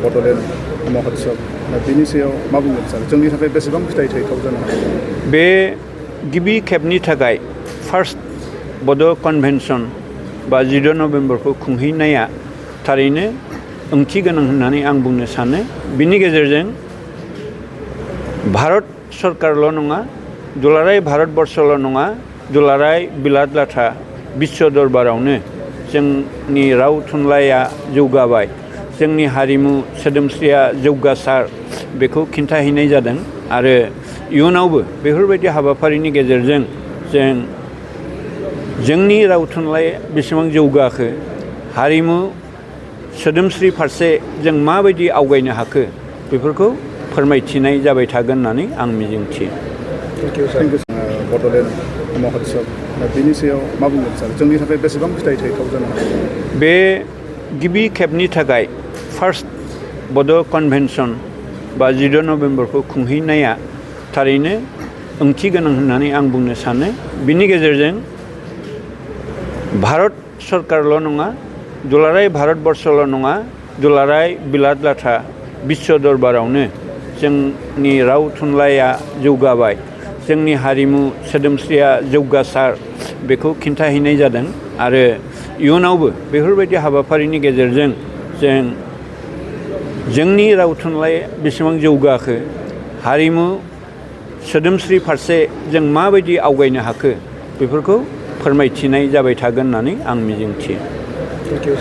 बड'लेण्ड महोत्सव बिनि सायाव मा बुंगोन सार जोंनि थाखाय बेसेबां फिथाइ थायथाव जानो हागौ? बे गिबि खेबनि थाखाय फार्स्ट बड' कनभेनसन बा 14 नभेम्बरखौ खुंहैनाया थारैनो ओंथि गोनां होननानै आं बुंनो सानो। बिनि गेजेरजों भारत सरकारल' नङा, दुलाराय भारतबर्षल' नङा, दुलाराय बिलात लाथा बिश्व दरबारावनो जोंनि राव थुनलाइया जौगाबाय, जोंनि हारिमु सोदोमस्रिया जौगासार, बेखौ खिन्थाहैनाय जादों। आरो इयुनावबो बेफोरबायदि हाबाफारिनि गेजेरजों जोंनि राव थुनलाइया बेसेबां जौगाखो, हारिमु सोदोमस्रि फारसे जों माबायदि आवगायनो हाखो, बेफोरखौ फोरमायथिनाय जाबाय थागोन होननानै आं मिजिंथियो। थेंक इउ बड'लेण्ड महोत्सव बिनि सायाव मा बुंगोन सार जोंनि थाखाय बेसेबां फिथाइ थायथाव जानो हागौ? बे गिबि खेबनि थाखाय फार्स्ट बड' कनभेनसन बा 14 नभेम्बरखौ खुंहैनाया थारैनो ओंथि गोनां होननानै आं बुंनो सानो। बिनि गेजेरजों भारत सरकारल' नङा, दुलाराय भारतबर्षल' नङा, दुलाराय बिलात लाथा बिश्व दरबारावनो जोंनि राव थुनलाइया जौगाबाय, जोंनि हारिमु सोदोमस्रिया जौगासार, बेखौ खिन्थाहैनाय जादों। आरो इयुनावबो बेफोरबायदि हाबाफारिनि गेजेरजों जोंनि राव थुनलाइया बेसेबां जौगाखो, हारिमु सोदोमस्रि फारसे जों माबायदि आवगायनो हाखो, बेफोरखौ फोरमायथिनाय जाबाय थागोन होननानै आं मिजिंथियो। Thank you.